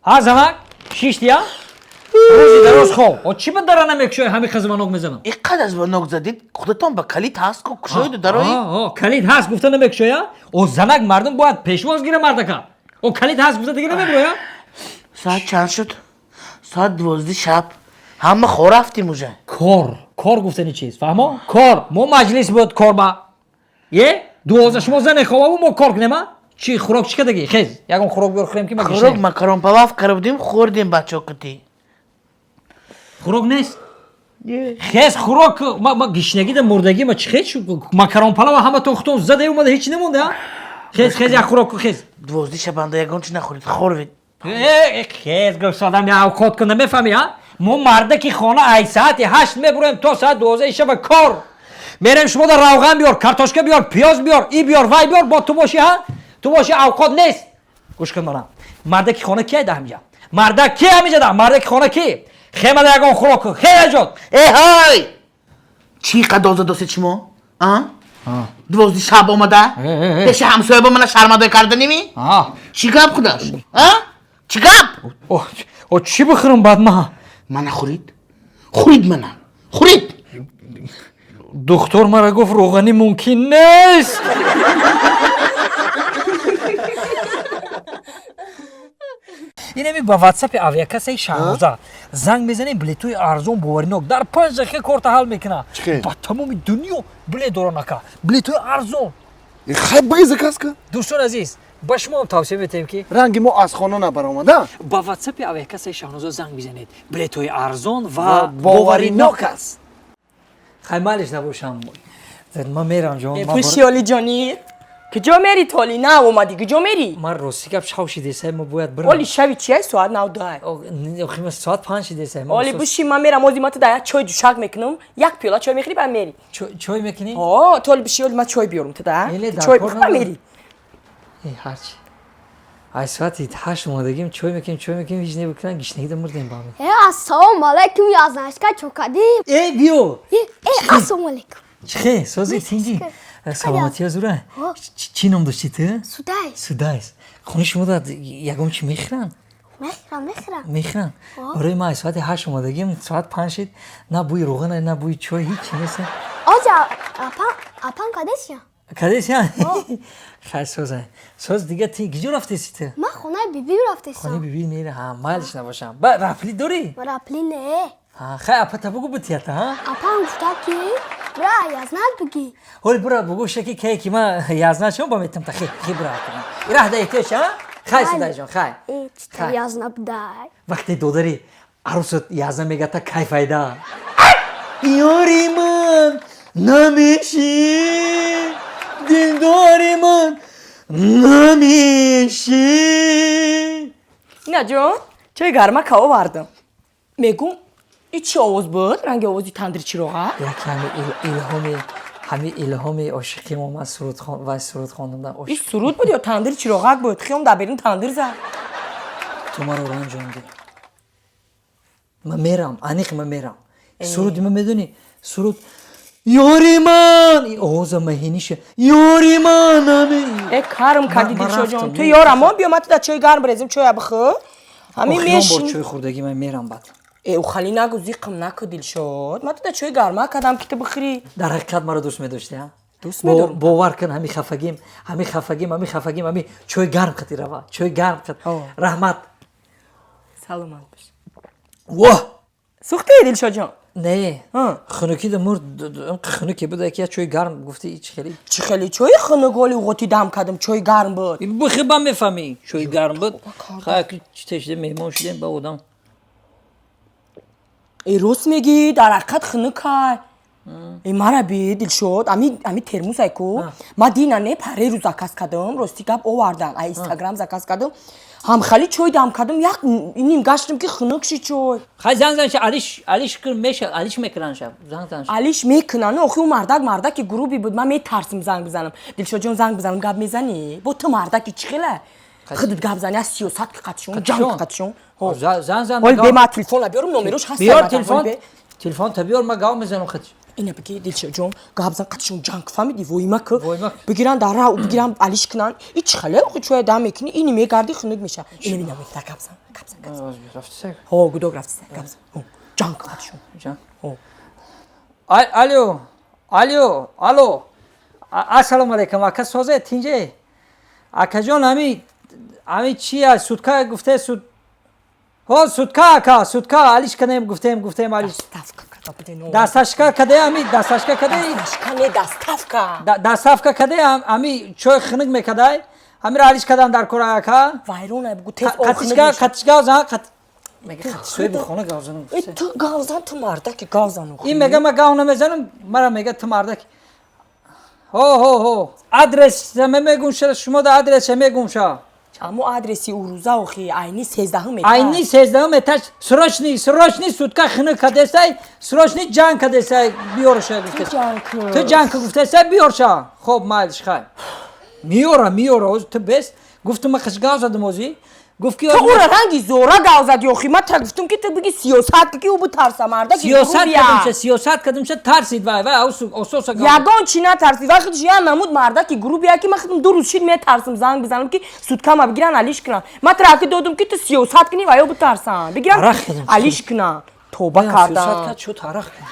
Ҳа, занак, шиштия? Рӯзи дароз хоб. О, чӣ ба дара намекушои, ҳами қа звонок мезанам? Ин қадар звонок задид, худатон ба калид ҳаст ку, кушоиду дарои. Калид ҳаст гуфта намекушоя? О, занак, мардум бояд пешвоз гира мардака. О, калид ҳаст гуфта дига намебироя? Соат чанд шуд? Соат 12 шаб. Ҳама хор рафтим уже. Кор, кор гуфтани чиз, фаҳмо? Кор, мо маҷлис буд корба. Е? 12 шумо зане хобаву мо кор кунем, а? Чӣ хӯрок чӣ кардагӣ? Хез, ягон хӯрок биёр хӯрем ки ма Хӯрок гишнем. Макарон палав карда будем, хӯрдем бачаҳо кати. Хӯрок нест? Хез, хӯрок, ма гишнагида мурдагӣ, ма чӣ хез макарон палава ҳаматон худтон зада омада, ҳеч намонда, а? Хез, хез, як хӯрок хез. 12 шабанда ягон чи нахӯред, хӯрвед. Э, хез, гӯсодам, я авқот кун, намефаҳмӣ, а? Мо мардаки хона ай саати 8 мебуроем то саат 12 шаба кор. Мерем, шумо да равған биёр, картошка биёр, пиёз биёр, и биёр, вай биёр, бо ту боши, ҳа? Ту боши, авқот нест. Гӯш кун манам. Мардаки хона ки айда ҳамиҷа? Мардак ки ҳамиҷа да? Мардаки хона ки? Хемада ягон хӯрок кун. Хе аҷод. Э, ҳай! Чӣ қадор задосед шумо? А? 12 шаб омада? Э, э, э. Пеши ҳамсоя ба мана шармадой карданими? А. Чӣ гап худаш? А? Чӣ гап? О, о, чӣ бихӯрам баъд ма? Мана хӯрид? Хӯрид мана. Хӯрид! Духтур мара гуфт, рӯғанӣ мумкин нест. Инами ба ватсапи авиакассаи Шаҳноза занг мезанем, билетҳои арзон, боваринок, дар 5 дақиқа корта ҳал мекунад. Чӣ? Ба тамоми дунё билет доран, ака, билетҳои арзон. Хай, бигӣ, заказ ка. Дӯстон азиз, ба шумоам тавсия метаҳем ки Ранги мо аз хона набаромада. ба ватсапи авиакассаи Шаҳноза занг бизанед, билетҳои арзон ва Ва боваринок аст. Хай, майлиш набошам, ман мерам, ҷон. Ман Пуши, олиҷонӣ, куҷо мери? Толи нав омадӣ, куҷо мери? Ман рости гап, шав шидесай, мо бояд бирам. Оли шави чияй? Соат нав дай. Охи, ма соат 5 шидесай. Оли буши, ман мерам, ози ман ту да як чой ҷӯшак мекунам, як пиёла чой мехӯри, баъд мери. Чой мекунӣ? О, ту оли биши, оли ман чой биёрам ту да. Эле, дар Чой кор бихӯр, надорам. мери. Э, ҳарчи ай соати 8 омадагим, чой мекунем, чой мекунем, ҳеҷ небикунам, гишнагида мурдем ба ҳамин. Э, ассалому алайкум, язнашка, чокадӣ? Э, биё. Э, э, ассалому алайкум. Чихе, сози, тинҷи, саломатия зура? Ҳо. Чӣ ном доштӣ ту? Судай. Судайс. Хони шумо да ягон чӣ мехӯранд? Мехӯрам, мехӯрам. Мехӯранд. Барои ман ай соати 8 омадагим, соат 5 шид, на бӯи рӯғана, на бӯи чой, ҳеҷ нест. Оҷа, апам, апам кадесия? Кадесия? Хай, соза, соз. Дига ти киҷо рафтеси ту? Ман хонаи биби рафтесам. Хонаи биби мери? Ҳа, майлиш набошам. Ба рафли дорӣ? Рапли не. Ҳа, хай, апата бугу, битията, ҳа. Апам гуфта ки бира язнат бигӣ. Ҳоли бура, бугу шаки кае ки ма язна чон ба метам та. Хе, хе, бура, ираҳ да эҳтиёҷ, ҳа. Хай, судаҷон, хай. Э, чита Хай. язна будай. Вақте додари арӯсат язна мегата, кай файда, ёри ман намешӣ, дилдори ман намешӣ. Ина ҷон, чой гармака овардам. Мегум, и чӣ овоз буд? Ранги овози тандири чироға. Яке ҳами илҳоми, ҳами илҳоми ошиқим омад, суруд вай суруд хондам. И суруд буд ё тандири чироғак буд? Хиём дар берун тандир зад. Ту маро ранҷондӣ, ман мерам, аниқ ман мерам. Суруди ман, медонӣ, суруд ёри ман, и овоза маҳиниша, ёри ман ами. Э, карм кардӣ. Ман Дилшоҷон, рафтам. ту ёрамон биё, ман ту да чой гарм брезем, чоя бихӯр. Ҳамин Охирон бор мешин. чой хӯрдагӣ, ман мерам баъд. Э, ухали нагу, зиқм наку, Дилшод. Ман ту да чой гарма кардам ки ту бихӯрӣ. Дар ҳақиқат маро дӯст медоштӣ, а? Дӯст медорам. Бовар кун, ҳами хафагим, ҳами хафагим, ҳами хафагим, ҳами чой гарм қати рава, чой гарм қат. Ҳо. Раҳмат. Саломат бош. Воҳ! Сӯхтӣ, Дилшодҷон? Не. Ҳа. Хунукида мурд, хунуке буда ки як чой гарм гуфти, чӣ хеле. Чӣ хеле чои хунук? Оли уғоти дам кардам, чой гарм буд. Бихи, ба мефаҳмӣ, чой гарм буд. Хай, ки чите шудем, меҳмон шудем ба одам. Э, рост мегӣ, дар ҳақиқат хунукай. Э, мара би, Дилшод, ами термусай ку, ма дина не, паре рӯз заказ кардам, рости гап, овардан, а Инстаграм заказ кардам. Ҳамхали чой дам кардам, як ним гаштам ки хунук ши чой. Хай, занг зан, алиш, алиш кун, меша, алиш мекунан шаб, занг зан. Алиш мекунан, охи ӯ мардак мардаки грубый буд, ман метарсим занг бизанам. Дилшодҷон, занг бизанам, гап мезанӣ? Бо ту мардаки чӣ хела худат гап зани, аз сиёсат ки қатшон, ҷанг қатшон. Зан зан. Оли бе, ма телефона биёрам, номерош ҳаст. Биёр телефон, телефон та биёр, ма гав мезанам хат. Ина биги, Дилшодҷон, гап зан қатишон, ҷанг, фаҳмидӣ? Воима ки. Воима. Бигиран дар ра, бигиран алиш кунан. И чӣ хале охи, чоя дам мекунӣ, ини мегарди, хунук меша. Ина бина, мета гап зан, гап зан, гап зан. Ҳо, гудок рафтиса, гап зан. Ҳо, ҷанг қатишон. Ҷанг. Ҳо. Алло, алло, алло, ассалому алайкум, ака, созе, тинҷе, акаҷон? Ами чи аст, сутка гуфте, суд, ҳо, сутка, ака, сутка алиш кардем, гуфтем алиш. Доставка карда биден. Дасташка каде, ами дасташка каде. Дасташка не, доставка. Доставка каде, ами чой хунук мекадай, амира алиш кадан дар кора, ака. Вайрона бугу, тез об хунук Қатишка. меша. Қатишка зан, қат мега, қатишои бихона гав занам. Э, ту гав зан, ту мардаки, гав зан охи. Ин мега, ма гав намезанам, мара мега, ту мардаки. Ҳо, ҳо, ҳо, адрес мегум ша, шумо да адреса мегум ша. Аммо адреси урӯза охи, айни 13-ум этаж. Айни 13-ум этаж, срочный, срочный, сутка хунук кадесай, срочный, ҷанг кадесай, биёрша гуфтес. Ту ҷанг кун. Ту ҷанг гуфтесай, биёрша. Хоб, майлиш, хай, миёра, миёра. Ҳозир ту бес гуфтум, ма қиш гав задам, ҳозир гуфт ки Ту ура ранги зора гав зади охи. Ма та гуфтум ки ту биги сиёсат, ки ӯ битарса, мардаки. Сиёсат грубия. кадумша, сиёсат кадумша, тарсид вай, вай ососа гав. Ягон чӣ натарсид, вай худш я намуд мардаки грубия, ки ман худам 2 рӯз шид метарсам занг бизанам, ки суткама бигиран алиш кунан. Ма траки додум, ки ту сиёсат кунӣ ва ё битарсан, бигиран Арақ кардам. алиш кунан. Тоба Сиёсат кардам. кард, чӯ тарақ кард.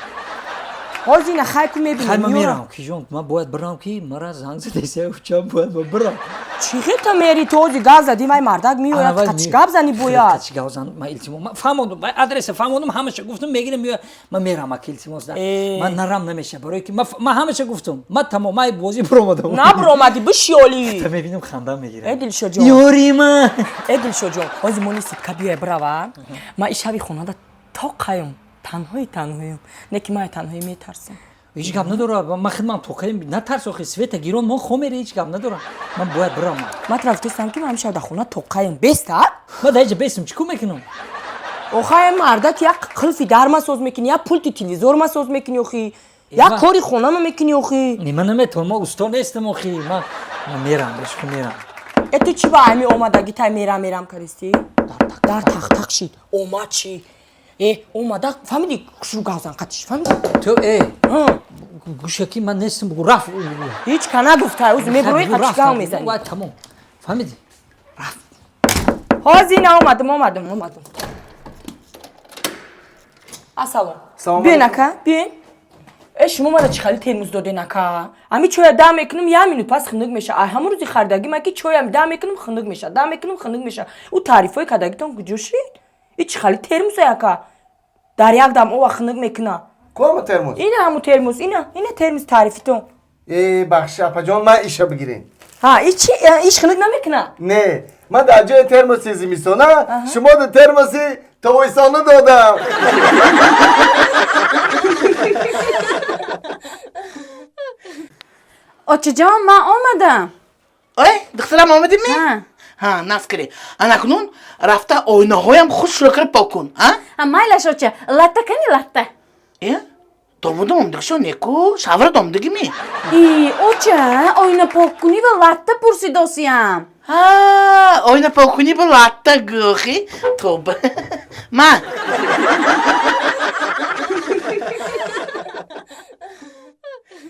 Ҳозир ина хай ку Хай, мебинем. ман мерам, киҷон, ман бояд бирам, ки мара занг задеса, учам, бояд ман бирам. Чӣ хета мери ту? Ҳозир гап задӣ, вай мардак меояд, қатиш гап зани бояд. Қатиш гап зан, ман илтимос, ман фаҳмондум, вай адреса фаҳмондум, ҳамаша гуфтум, мегирем, меояд, ман мерам, ака, илтимос да. Э. Ман нарам намеша, барои ки ман ҳамаша гуфтум, ман тамом, ман бозӣ биромадам. Набиромадӣ, бишёлӣ. Та мебинам, ханда мегирам. Э, Дилшодҷон. Ёри ман. Э, Дилшодҷон, ҳозир мони сутка биёя бирава, ман ишави хонада то қаём танҳои танҳоюм, не ки ман танҳоӣ метарсам. Ҳеҷ гап надора, ман хидмам тоқаем, натарс охи, света гирон, мо хомере, ҳеҷ гап надора, ман бояд бирам. Ман тра гуфтестам, ки ман ҳамеша дар хона тоқаем беста. Ман дар ҳеҷа бестам, чӣ кор мекунам? Охай, мардак, як қилфи дар ма соз мекунӣ, як пулти телевизор ма соз мекунӣ, охи, як кори хонама мекунӣ, охи. Не, ман наметавонам, ман усто нестам, охи, ман мерам, бешухи мерам. Э, ту чӣ ба ҳами омадагӣ тай мерам мерам кардисти? Дар тақ-тақ шид, омад чӣ? Э, омада, фаҳмидӣ, хушрӯ гав зан қатиш, фаҳмидӣ? Ту э гӯшаки ман нестам, бугу рафт. Ҳеҷ ка нагуфта, ӯз мебурои, қатиш гав мезанӣ. Вай, тамом, фаҳмидӣ? Ҳозир на, омадам, омадам, омадам. Ассалом. Салом. Биён, ака, биён. Э, шумо мара чӣ хали термуз доден, ака? Ами чоя дам мекунам, як минут пас хунук меша. Ай ҳамон рӯзи харидагӣ ма ки чоям дам мекунам, хунук меша, дам мекунам, хунук меша. Ӯ таърифҳои кардагитон куҷо шид? И чӣ хали термузе, ака, дар як дам ова хунук мекуна? Куама термоз? Ина ҳамун термуз, ина, ина термуз таърифитон. Э, бахши, апаҷон, ман иша бигирем. Ҳа, и чи, иш хунук намекуна? Не, ман дар ҷои термоси зимистона шумо да термоси тобистона додам. Очаҷон, ман омадам. Ой, духтарам, омадӣ-ми? Ҳа. Ҳа, наф кирӣ. Анакунун рафта оинаҳоям хушро кира пок кун, ҳа? Ҳа, майлаш, оча. Латта кани, латта? Э, домодам омдагишо неку, шаврат омдагими? И, оча, оина поккунӣ ва латта пурсидосиям. Ҳа, оина поккунӣ ба латта гӯхи, тоба. Ман